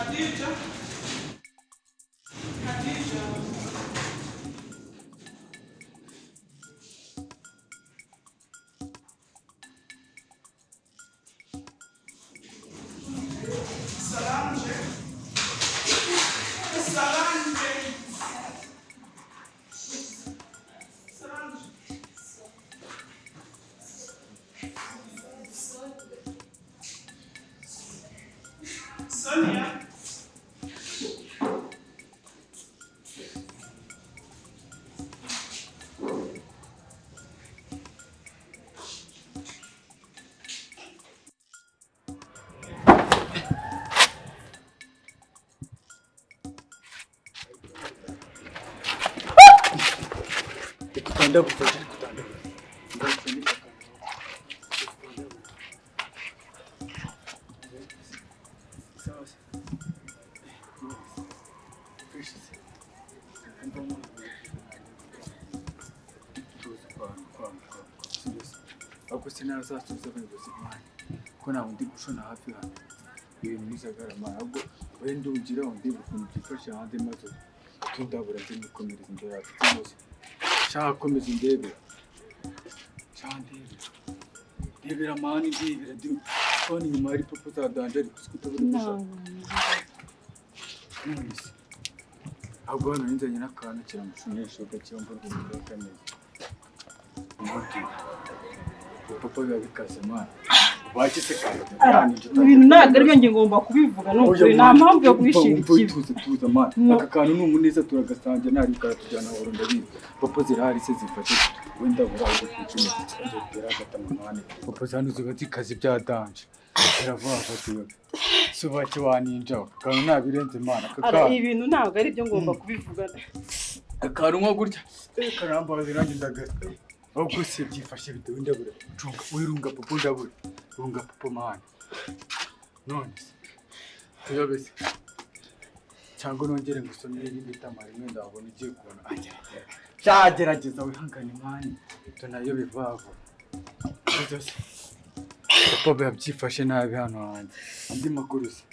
Khadija. Khadija. Solange. Solange. Solange. Sonia. Reka utandabura, reka utandabura. Ahubwo sinazasubiza abayobozi mwana ko ntawe ndi gushona hafi hano ibintu bizagarama, ahubwo wenda ugira undi ukuntu byifashe hanze, maze tundabura nze nikomereza imbere yacu rwose. Shaka komeza indebe, shaka ndebe, ndebera man, ndebera ndi kubona inyuma hari popo za danger, ariko siko utabona gushaka. None se ahubwo hano ninzanye n'akantu kiramushonesha gake, mbona ukuntu kaba kameze. Papa biba bikaze man, wakise kandi. Ibintu ntabwo ari byo, njye ngomba kubivuga, ni ukuri nta mpamvu yo guhishira ikibi. Tuza, tuza man. No. Aka kantu ni umuneza, turagasangira, ntari karatujyana aho ndabizi. Popo zirahari se zifashe wenda bura ahubwo twicumi nzotera agatama man. Popo zano ziba zikaze bya danger, ziravuga tuyobe subake waninja. Aka kantu ntabirenze man, aka Ara kantu. Ibintu ntabwo ari byo, ngomba kubivuga. Akantu nko gutya karambabaza nanjye ndagasa. Ahubwo se byifashe bite? Windabura, cunga wirunga popo, ndabura runga popo man. None se tuyobe se cyangwa nongere ngusomere irindi tama rimwe? Ndabona ugiye kubona cyagerageza wihangane man, tunayobe vuba vuba. Sibyo se papa? Biba byifashe nabi hano hanze. Andi makuru se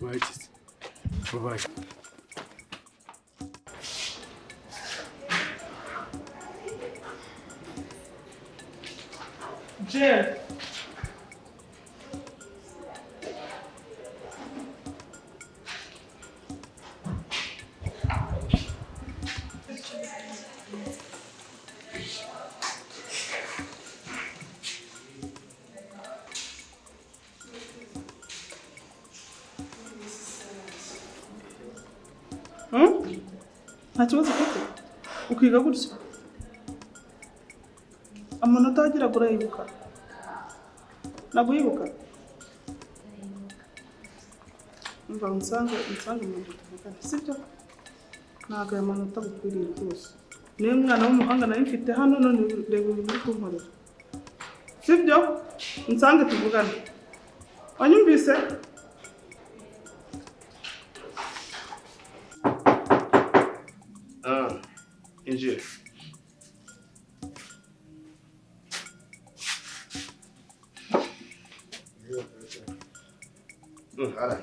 bagize babaye? Jeff. Nta kibazo ufite ukiga gutya, amanota wagiraga urayibuka? Ntabwo uyibuka? Umva, unsange mu nzu tuvugane, sibyo? Ntabwo aya manota agukwiriye rwose. Niwe mwana w'umuhanga nari mfite hano, none reba ibintu uri kunkorera. Sibyo? Unsange tuvugane, wanyumvise? Ah, injira. Alan,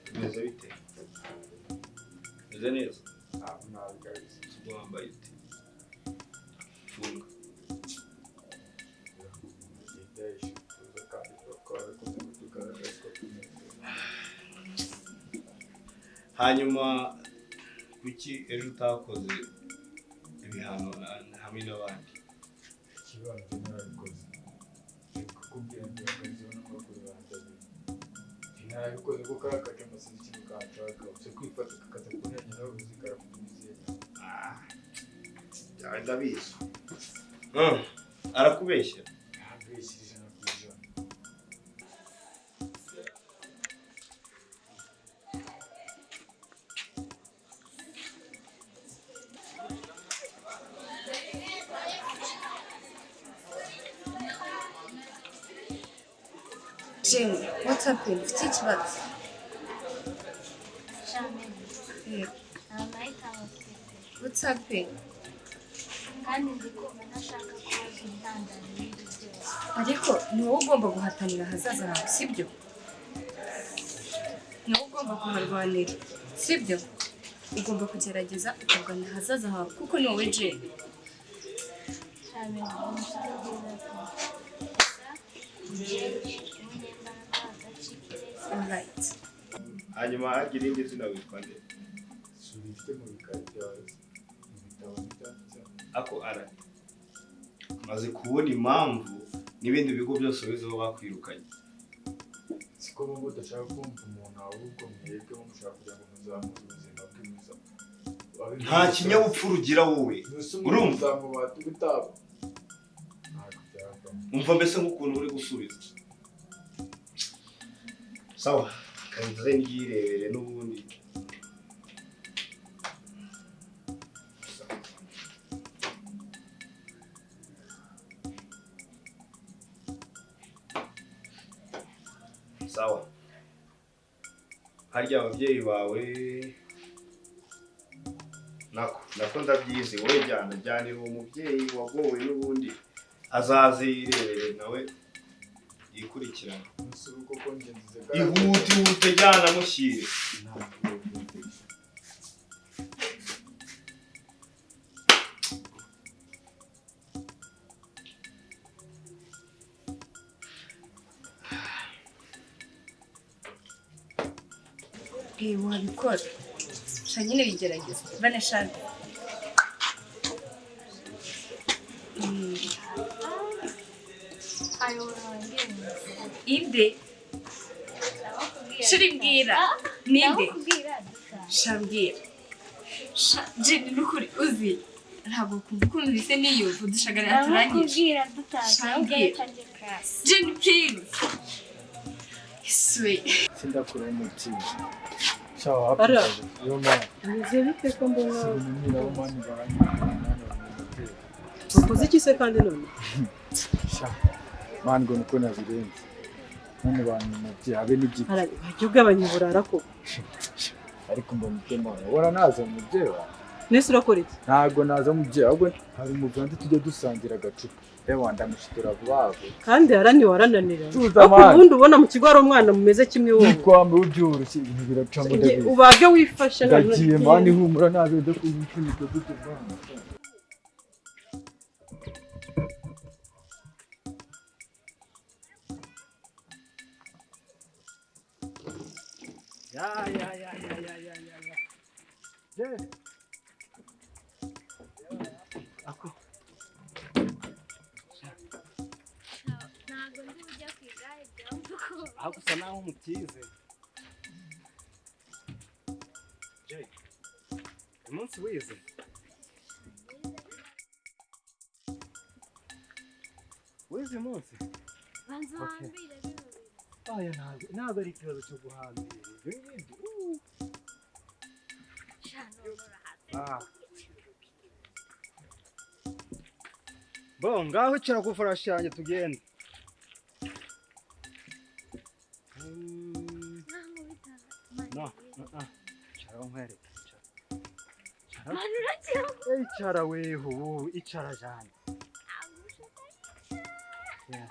bimeze bite? Meze neza? Ubwo wambaye ute? Funga. Hanyuma kuki ejo utakoze ibihano hamwe n'abandi? Ikibanza narabikoze, reka kukubwira ntibakarizeho n'amaguru yanjye abiri. Narabikoze kuko kariya kajama sinzi ikintu kanshaka, uze kwifata kakaza kuntanya nawe uzi karakunyuzera. Ah, byawe ndabizi. Arakubeshya. Yambeshyira 100%. Jane, what's happened? Ufite ikibazo? Shamene, nta mahitamo mfite. What's happened? Kandi ndi kumva ntashaka kubaza intandaro y'ibi byose. Ariko ni wowe ugomba guhatanira ahazaza hawe, sibyo? ugomba kuharwanira, sibyo? Ugomba kugerageza ukarwanira ahazaza hawe kuko ni wowe Jane. Cyane inshuti nziza pe. Jane umunyembaraga adacika intege. Alright. Hanyuma harya irindi zina witwa nde? Subifite mu bikari byawe ibitabo byanditseho. Ako ara maze kubona impamvu n'ibindi bigo byose wizeho bakwirukanye. Siko bo udashaka kumva umuntu, ahubwo mwebwe mushaka kugira ngo muzamure ubuzima bwe muza. Nta kinyabupfura ugira wowe. Urumva? Urumva ubitabo ntabwo byavamo. Umva mbese nk'ukuntu uri gusubiza. Sawa, kanze ndyirebere n'ubundi. Sawa, harya ababyeyi bawe nako nako ndabyizi, wowe jyana jyanira uwo mubyeyi wagowe n'ubundi azaze yirebere nawe yikurikirane. Umusore koko ngenzize. Ihute ihute, jyana mushyire. Ntabwo. Eh, wabikora. Sha nyine bigerageza. Bane shaka. Ayobora wangenzi. Inde? Ndabakubwira. Shuri mbwira. Ninde? Ndabakubwira dutaha. Sha mbwira. Sha Jane, nukuri uzi. Ntabwo kumva ukuntu bise niyumva dushagarira turangije. Ndabakubwira dutaha. Shambwira. Reka njye class. Jane, please. Sweet. Sindakura umubyeyi shawa. Ara. Yo mwana. Bimeze bite ko mbona Sinumira bo mani baranyirukana umubyeyi. Wakoze iki se kandi none? Sha mani, ngo nuko nabirenze none bantu umubyeyi abe n'igiti. Ara, wajya ugabanya uburara koko. Ariko mbona ibyo mwana ubona naza umubyeyi wawe. Nese urakora iki? Ntabwo naza umubyeyi, ahubwo hari umuganda tujya dusangira agacupa, ewa ndamushitura vuba vuba. Kandi harani warananira. Tuza Ariko mani. ubundi ubona mu kigo hari umwana mumeze kimwe wowe. Nikwambe ubyoroshye ibintu biracamo. Nge- Ndabizi. Ubage wifashe none. Ndagiye mani, humura ntabwo byo kubifunika gutyo mwana. Ya ya ya ya ya ya ya ya. Je. Ako. Ntabwo ndi bujya ku igare ryawe. Aho gusa naho mutize. Je. Umunsi wize. Wize umunsi? Banza Okay. uhambire bino bintu. Aya ntabwo ari ikibazo cyo guhambira. Ibyo ngibyo. Sha none urahaze. Ah. Bo ngaho icara ku farashi yanjye tugende. Nankubita. No, ah. Icara nkwereke. Icara. Icara. Mani uragira ngo Icara weho, wowe icara jane. Yeah.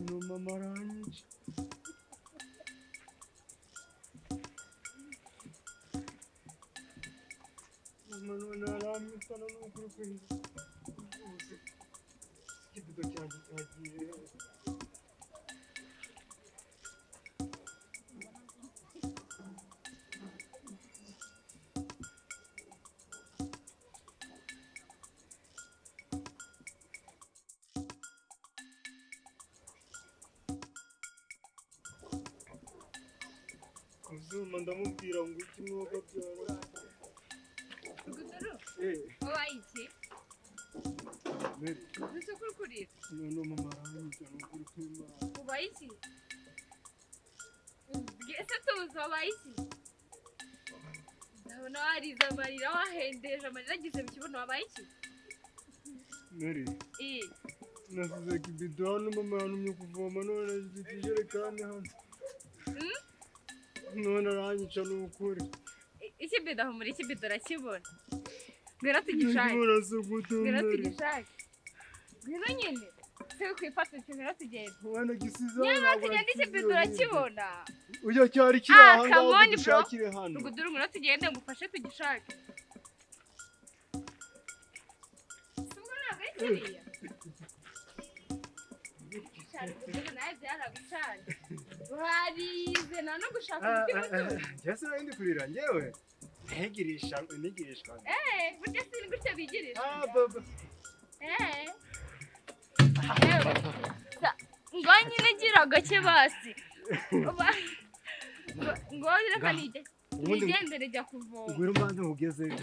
No mama aranyica. Mama none aramwita none ukuri kwiza. Rwose ikibido cyanjye cyagiye. Mama ndamubwira ngo iki mwoga byara. Ruguduru. Eh. Wabaye iki? Mary. Ese kuri kurira? None mama aranyica n'ukuri kw'Imana. Ubaye iki? Ese tuzi wabaye iki? Ndabona warize amarira wahendeje amarira agize mu kibuno wabaye iki? Mary. Eh. Nasize kibido hano mama yantumye kuvoma none nasize ijerekani hano. None aranyica n'ukuri. Ikibido aho muri ikibido urakibona. Ngwino tugishake. Ngwino tugishake. Ngwino nyine. Se kwifata ngwino tugende. Mwana gisize Niba tugenda ikibido urakibona. Ujya cyari kiri aha ngaho dushakire hano. Ruguduru ngwino tugende ngufashe tugishake. Sibwo ntabwo ari kiriya. Warize nta no gushaka umutima utuje. Njye sinari kurira njyewe ntigirisha nigirishwa. Burya si gutya bigirisha. Ah baba. Ngo nyine gira gake basi. Ngo reka nige. Nigendere jya kuvoma. Ngwino mbanze nkugezeyo.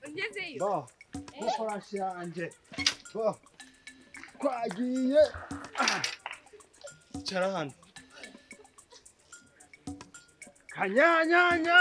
Ungezeyo. Bo. Ifarashi yanjye. Bo. Twagiye. Icara hano. Kanyanyanya.